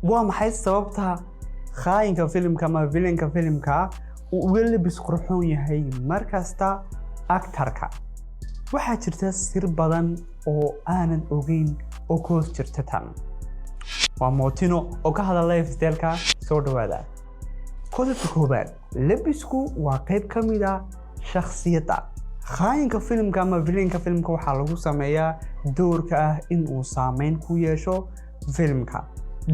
Waa maxay sababta khaayinka filimka ama villainka filimka uu uga lebis qurxoon yahay markasta actorka? Waxaa jirta sir badan oo aanan ogeyn oo ku hoos jirta tan. Waa Mootino oo ka hadla lifestyle-ka. Soo dhawaada. Qodobka koowaad, lebisku waa qayb ka mid a shakhsiyadda khaayinka filimka ama villainka filimka. Waxaa lagu sameeyaa doorka ah in uu saameyn ku yeesho filimka.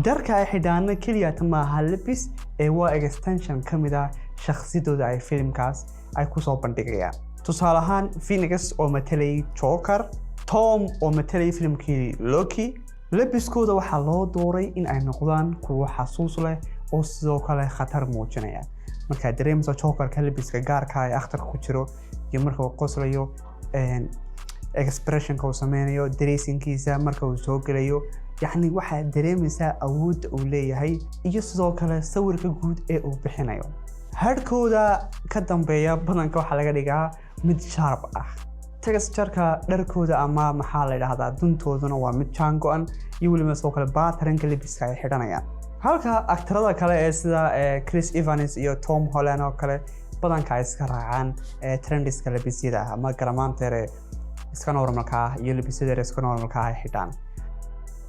Dharka ay xidhaana keliyata maaha lebis ee waa extension ka mid ah shakhsiyadooda ay filimkaas ay kusoo bandhigayaan. Tusaale ahaan, Phoenix oo matalayay Joker, Tom oo matalayay filimkii Loki, lebiskooda waxaa loo dooray in ay noqdaan kuwo xasuus leh oo sidoo kale khatar muujinaya. Markaad dareemayso Jokerka lebiska gaarka ee akhtarka ku jiro iyo marka uu qoslayo, expressionka uu sameynayo, dressingkiisa marka uu soo gelayo, yacni waxaad dareemaysaa awoodda uu leeyahay iyo sidoo kale sawirka guud ee uu bixinayo. Harkooda ka dambeeya badanka waxaa laga dhigaa mid sharp ah. Textureka dharkooda ama, maxaa la dhahdaa, duntooduna waa mid jaan go-an iyo weliba sidoo kale patternka lebiska ay xidhanayaan, halka actorada kale ee sida Chris Evans iyo Tom Holland oo kale badanka ay iska raacaan trendiska lebisyada ama garamaanteere iska normalka ah iyo lebisyada iska normalka ah ay xidhaan.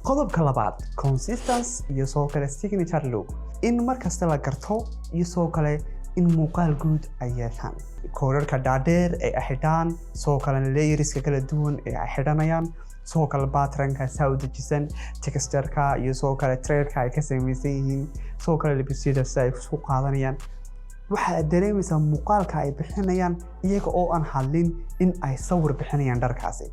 Qodobka labaad, consistency iyo sidoo kale signature look, in markasta la garto iyo sidoo kale in muuqaal guud ay yeeshaan. Koodhadhka dhaadheer ee ay xidhaan, sidoo kalena layerska kala duwan ee ay xidhanayaan, sidoo kale patternka saa u dejisan, textureka iyo sidoo kale threadka ay ka samaysan yihiin, sidoo kale lebisyada si ay isku qaadanayaan, waxaad dareemaysaa muuqaalka ay bixinayaan iyaga oo aan hadlin in ay sawir bixinayaan dharkaasi.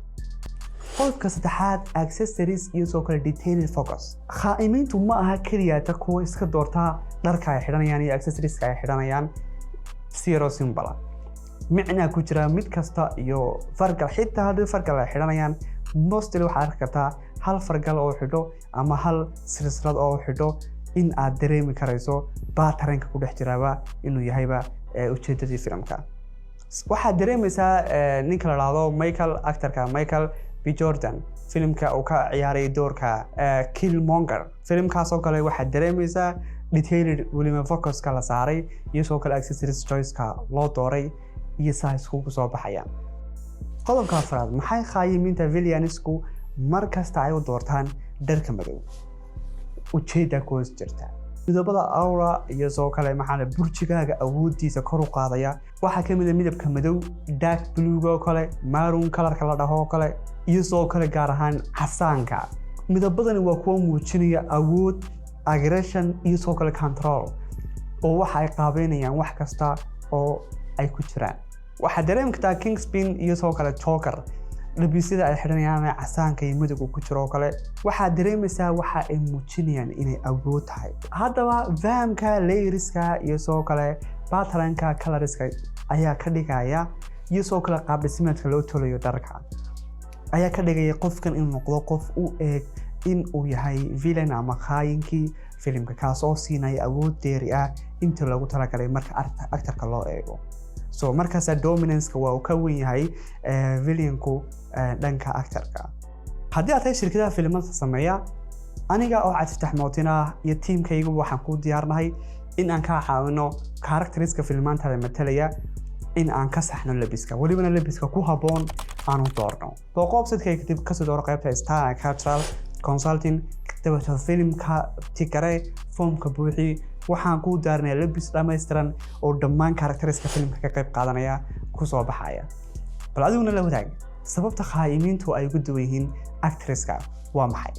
Qodobka saddexaad, accessories iyo sidoo kale detailed focus. Khaa'imiintu ma aha keliyata kuwa iska doortaa dharka ay xidhanayaan iyo accessorieska ay xidhanayaan. Si yaroo simple micnaa ku jira mid kasta iyo fargal. Xitaa haddii fargal ay xidhanayaan, mostly waxaad arki kartaa hal fargal oo xidho ama hal silsilad oo xidho in aad dareemi karayso patternka ku dhex jiraaba inuu yahayba ujeedadii filimka. Waxaad dareemaysaa ninka la dhahdo Michael, actorka Michael B Jordan, filimka uu ka ciyaaray doorka Killmonger, filimkaas oo kale waxaad dareemaysaa detailed weliba focuska la saaray iyo sidoo kale accessories choiceka loo dooray iyo saa iskugu soo baxayaan. Qodobka afraad, maxay khaayimiinta villainsku mar kasta ay u doortaan dharka madow? Ujeedda ku hoos jirta. Midabada aura iyo sidoo kale, maxaa, burjigaaga awoodiisa kor u qaadaya waxaa ka mid a midabka madow, dark bluega oo kale, maroon colorka la dhaho oo kale, iyo sidoo kale gaar ahaan casaanka. Midabadani waa kuwa muujinaya awood, aggression iyo sidoo kale control, oo waxa ay qaabeynayaan wax kasta oo ay ku jiraan. Waxaad dareemi kartaa Kingpin iyo sidoo kale Joker labisyada ay xidhanayaan ee casaanka iyo madowga ku jiro oo kale, waxaad dareemaysaa waxa ay muujinayaan inay awood tahay. Haddaba fahamka layerska iyo sidoo kale patternka colorska ayaa ka dhigaya, iyo sidoo kale qaab dhismeedka loo tolayo dharka ayaa ka dhigaya qofkan inuu noqdo qof u eeg in uu yahay villain ama khaayinkii filimka, kaas oo siinaya awood dheeri ah inta loogu talagalay marka actorka loo eego. So markaasa dominanceka waa uu ka wen yahay villainku dhanka actorka. Haddii aad tahay shirkadaha filimada sameeya, aniga oo Cabdifatax Mootina iyo tiimkaygu waxaan kuu diyaarnahay in aan kaa caawino characteriska filmaantaada matalaya in aan ka saxno labiska, welibana labiska ku habboon aanu doorno. Booqo website-ka, kadib kasoo dooro qaybta Star and Cultural Consulting, dabeeto filimka tigare, foomka buuxi. Waxaan kuu daarinayaa labis dhammaystiran oo dhammaan characteriska filimka ka qayb qaadanaya kusoo baxaya. Bal adiguna la wadaag, sababta khaa'imiintu ay ugu duwan yihiin actresska waa maxay?